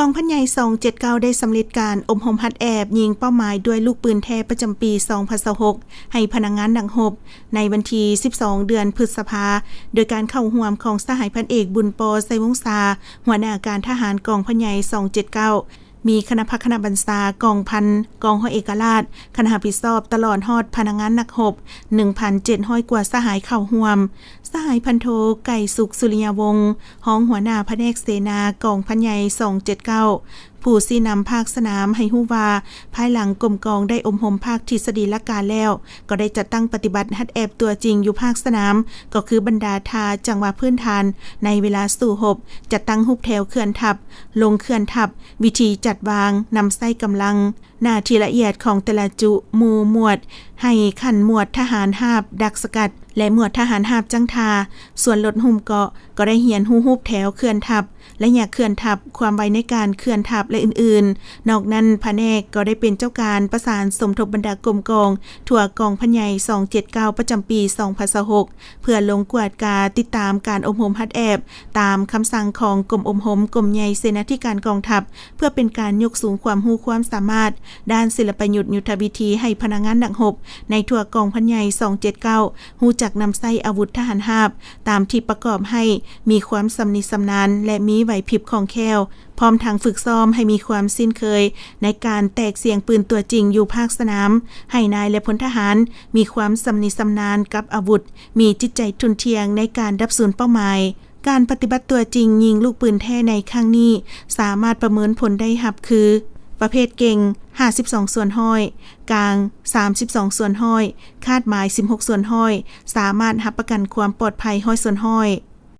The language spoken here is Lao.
ກອງພັນໃຫຍ່ສອງເຈັດເກົ້າ ໄດ້ສຳເລັດການອົບຮົມຫັດແອບຍິງເປົ້າໝາຍດ້ວຍລູກປືນແທ້ປະຈຳປີສອງພັນຊາວຫົກ ໃຫ້ພະນັກງານນັກຮົບ ໃນວັນທີສິບສອງ ເດືອນພຶດສະພາ ໂດຍການເຂົ້າຮ່ວມຂອງສະຫາຍພັນເອກ ບຸນປໍ ໄຊວົງສາ ຫົວໜ້າການທະຫານກອງພັນໃຫຍ່ສອງເຈັດເກົ້າ, ມີຄະນະພັກຄະນະບັນຊາກອງພັນ, ກອງຮ້ອຍເອກະລາດ, ຄະນະຮັບຜິດຊອບ ຕະຫຼອດຮອດພະນັກງານນັກຮົບ ໜຶ່ງພັນເຈັດຮ້ອຍ ກວ່າສະຫາຍເຂົ້າຮ່ວມ. ສະຫາຍພັນໂທ ໄກສຸກ ສຸລິຍະວົງ ຮອງຫົວໜ້າພະແນກເສນາກອງພັນໃຫຍ່ສອງເຈັດເກົ້າ ຜູ້ຊີ້ນຳພາກສະໜາມໃຫ້ຮູ້ວ່າ ພາຍຫຼັງກົມກອງໄດ້ອົບຮົມພາກທິດສະດີຫຼັກການແລ້ວ, ກໍໄດ້ຈັດຕັ້ງປະຕິບັດຫັດແອບຕົວຈິງຢູ່ພາກສະໜາມ, ກໍຄືບັນດາທ່າຈັງຫວະພື້ນຖານໃນເວລາສູ້ຮົບ, ຈັດຕັ້ງຮູບແຖວເຄື່ອນທັບ, ລົງເຄື່ອນທັບ, ວິທີຈັດວາງ, ນຳໃຊ້ກຳລັງ, ໜ້າທີ່ລະອຽດຂອງແຕ່ລະຈຸ, ໝູ່ໝວດ, ໃຫ້ຂັ້ນໝວດທະຫານຮາບດັກສະກັດ ແລະ ໝວດທະຫານຮາບຈັ້ງທ່າ, ສ່ວນລົດຫຸ້ມເກາະ ກໍໄດ້ຮຽນຮູ້ຮູບແຖວເຄື່ອນທັບ, ໄລຍະເຄື່ອນທັບ, ຄວາມໄວໃນການເຄື່ອນທັບ ແລະ ອື່ນໆ. ນອກນັ້ນ, ພະແນກກໍໄດ້ເປັນເຈົ້າການປະສານສົມທົບບັນດາກົມກອງ ທົ່ວກອງພັນໃຫຍ່ສອງເຈັດເກົ້າ ປະຈຳປີສອງພັນຊາວຫົກ ເພື່ອລົງກວດກາຕິດຕາມການອົບຮົມຫັດແອບ ຕາມຄຳສັ່ງຂອງກົມອົບຮົມ ກົມໃຫຍ່ເສນາທິການກອງທັບ, ເພື່ອເປັນການຍົກສູງຄວາມຮູ້ຄວາມສາມາດດ້ານສິລະປະຍຸດຍຸດທະວິທີໃຫ້ພະນັກງານນັກຮົບໃນທົ່ວກອງພັນໃຫຍ່ສອງເຈັດເກົ້າ ຮູ້ຈັກນຳໃຊ້ອາວຸດທະຫານຮາບ ຕາມທີ່ປະກອບໃຫ້ມີຄວາມຊຳນິຊຳນານ ແລະ ມີໄຫວພິບຄ່ອງແຄ້ວ, ພ້ອມທັງຝຶກຊ້ອມໃຫ້ມີຄວາມຊິນເຄີຍໃນການແຕກສຽງປືນຕົວຈິງຢູ່ພາກສະໜາມ, ໃຫ້ນາຍ ແລະ ພົນທະຫານມີຄວາມຊຳນິຊຳນານກັບອາວຸດ, ມີຈິດໃຈທຸ່ນທ່ຽງໃນການດັບສູນເປົ້າໝາຍ. ການປະຕິບັດຕົວຈິງຍິງລູກປືນແທ້ໃນຄັ້ງນີ້ ສາມາດປະເມີນຜົນໄດ້ຮັບຄື ປະເພດເກັ່ງ ຫ້າສິບສອງສ່ວນຮ້ອຍ, ກາງ ສາມສິບສອງສ່ວນຮ້ອຍ, ຄາດໝາຍ ສິບຫົກສ່ວນຮ້ອຍ, ສາມາດຮັບປະກັນຄວາມປອດໄພ ຮ້ອຍສ່ວນຮ້ອຍ.